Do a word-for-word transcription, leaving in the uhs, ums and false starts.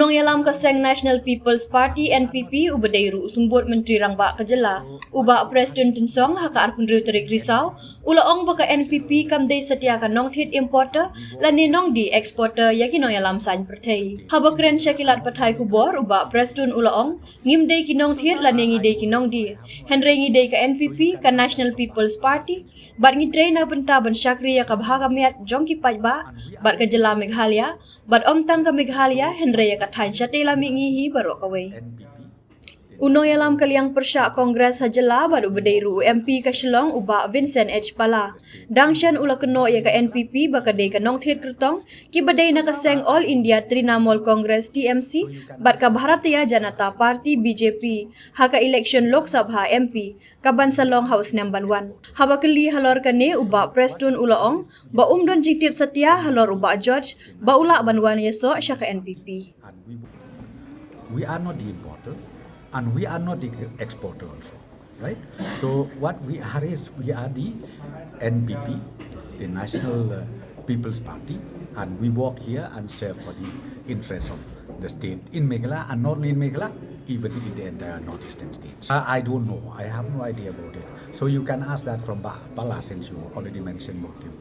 Nongïalam ka seng National People's Party, N P P, uba dei ruh u Symbud Myntri Rangbah ka jylla, u Bah Prestone Tynsong, ha ka arphew hynriew tarik Risaw, u la ong ba ka N P P kam dei satia ka nongthied importer lane nongdie exporter ïa ki nongïalam saiñ pyrthei. Haba kren sha ki lad pathai khubor, u Bah Prestone u la ong, ngim dei ki nongthied lane ngi dei ki nongdie. Hynrei ngi dei ka N P P, ka National People's Party, bad ngi trei na bynta ban shakri ïa ka bha ka miat jong ki paidbah bad ka jylla Meghalaya, bad ym tang ka Meghalaya, hynrei ïa ka thaiñ shatei lam mihngi hi baroh kawei. U nongïalam ka liang pyrshah Congress ha jylla bad uba dei ruh u M P ka Shillong, u Bah Vincent H Pala, dang shen u la kynnoh ïa ka N P P ba ka dei ka nongthied kyrtong kiba dei na ka seng All India Trinamool Congress, T M C, bad ka Bharatiya Janata Party, B J P, ha ka election Lok Sabha M P kaban sa long ha u snem ban wan. Haba kylli halor kane, u Bah Prestone u la ong ba um don jingtip satia halor u Bah George ba u lah ban wan ïasoh sha ka N P P. We are not the importer and we are not the exporter also, right? So what we are is we are the N P P, the National uh, People's Party, and we work here and serve for the interests of the state in Meghalaya and not only in Meghalaya, even in the entire northeastern states. I, I don't know. I have no idea about it. So you can ask that from Bah Pala since you already mentioned about him.